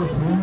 Thank you.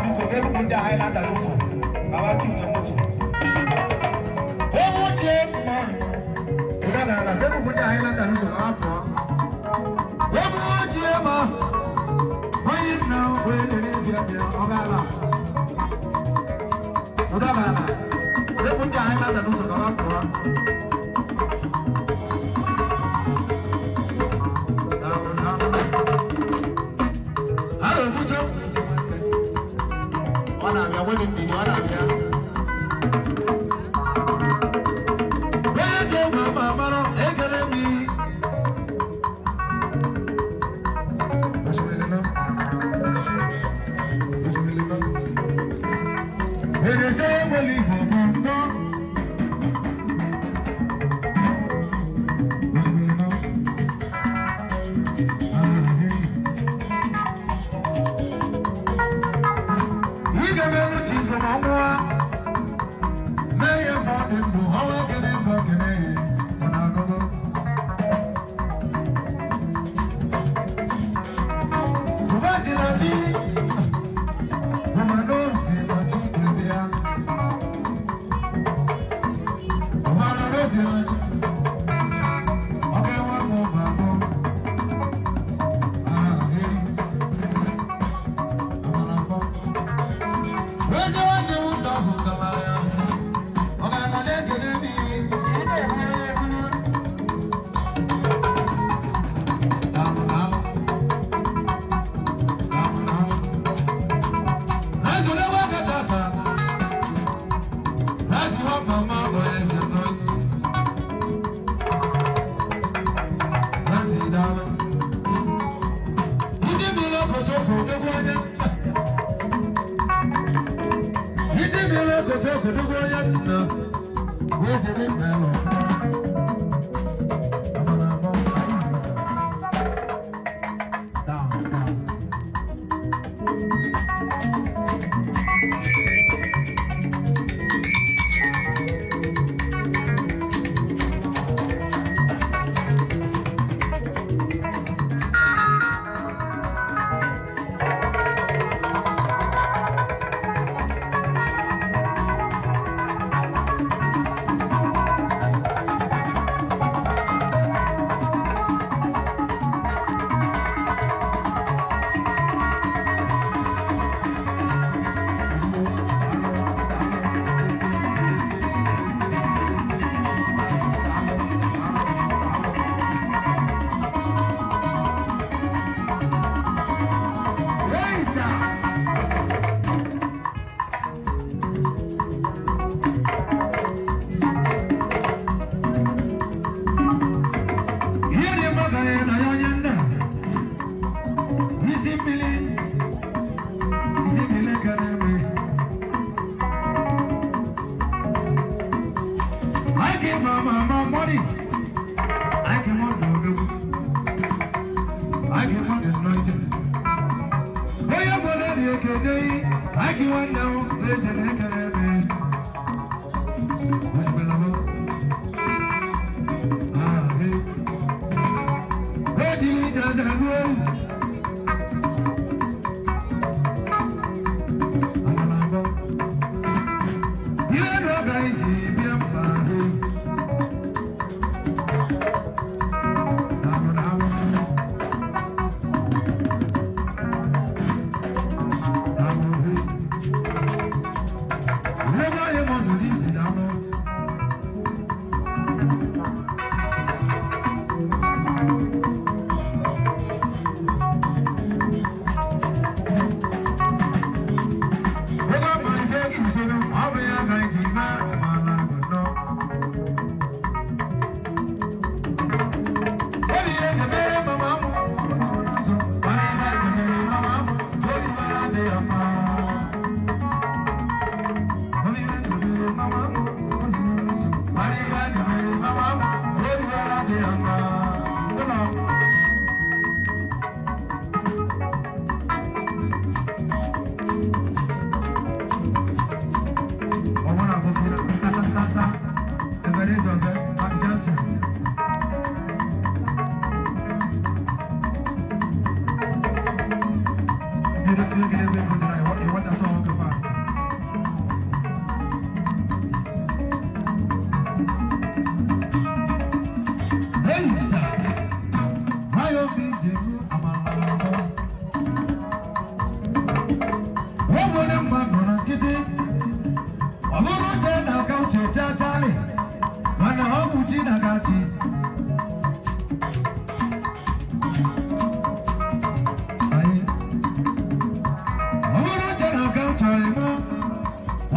Biko, ebupụ ndị Highlander n'ụzọ ka ha chi ụzọ moto. Ebe ochie mma ụda n'ala, ebupụ ndị Highlander n'ụzọ ka ha pụọ. Ebe ochie ma onye nna wee lere bịa bịa ọ gaala. Ụda n'ala, ebupụ ndị Highlander n'ụzọ ka ha pụọ. Daalụ, daalụ. Ha na-ebuche ọ na-abịa nwere ndidi, ọ na-abịa. Eze ma mara ekele m. Osimiri nọ. Osimiri nọ. Eze nwere Igbo ma mbọ. Osimiri nọ. Ah, hey. Ị ga-emerụ Chisom ọnwụa mee ya ma ọ dị ndụ, ọnwa ekele mbụ ekele ya ọ na-agụgụ. Ụba si na chi, ụmanụ si na chi kebe ya. Ụmanụ si na chi, ọ ga-enwe m ụba. Ah, hey. Amara mbọ. Eze nwanne m nta bụ ngalaya. Ọ ga-ana na-ekele m ihe, ị na-eme ya ebulu. Daalụ, daalụ. Daalụ, daalụ. Eze na-enwe kacha aka. Eze nwa mama bụ eze n'oji. Eze, daalụ. Isi mmiri okotoko odogwu onye. Isi mmiri okotoko odogwu onye nna. Eze dị mmelụ. Amara abọ. Down, down. Hey, sir. Ihe dị mma ka ya na ya onye nna. Isi mmiri, isi mmiri ka na-eme. I give my mama money. I give on the I give on the anointing. Onye gbọdọ dị ekene, anyị nwanne m eze na-ekele eme. Osimiri m. Ah, hey. Ejiri jaza ruo. Amala mbọ. Ihe n'oge anyị ji bịa mba, hey. Daalụ, daalụ. Daalụ, hey. Ebe anyị mmadụ n'iji daalụ.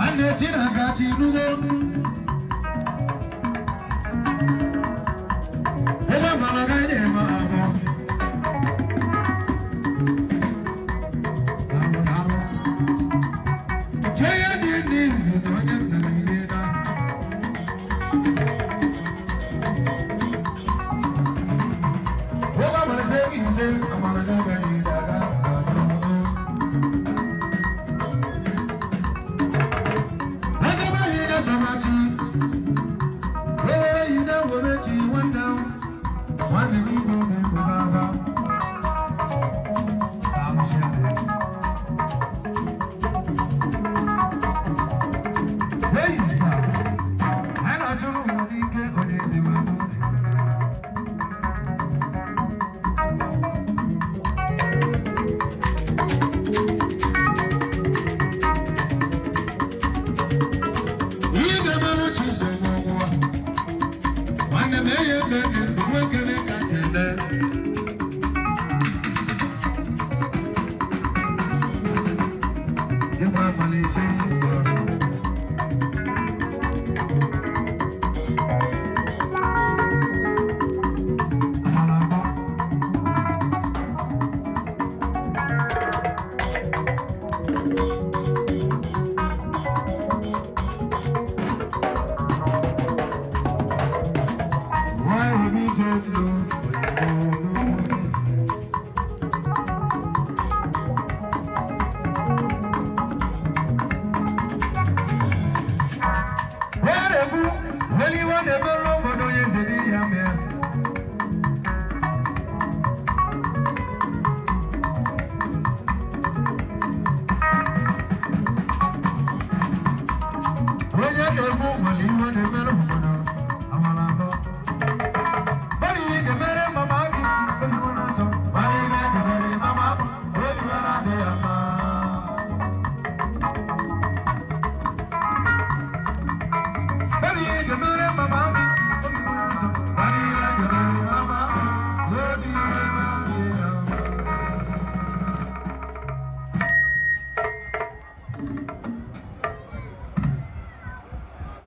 Nwanne Chinakachi nugo. Ebe mara ga nye ma abụọ. Daalụ, daalụ. Chee ndị ndị nzuzo onye nna na ihe na. Ebe mara sị ise amara ga ga nye daga. Ihe ga-emerụ Chisholm ọgwụwa. Nwanne m enye mbe ndị ndụ nwekere ka kele. Ịgba abalị ise ngwa. Amara abụọ. Why would we just do?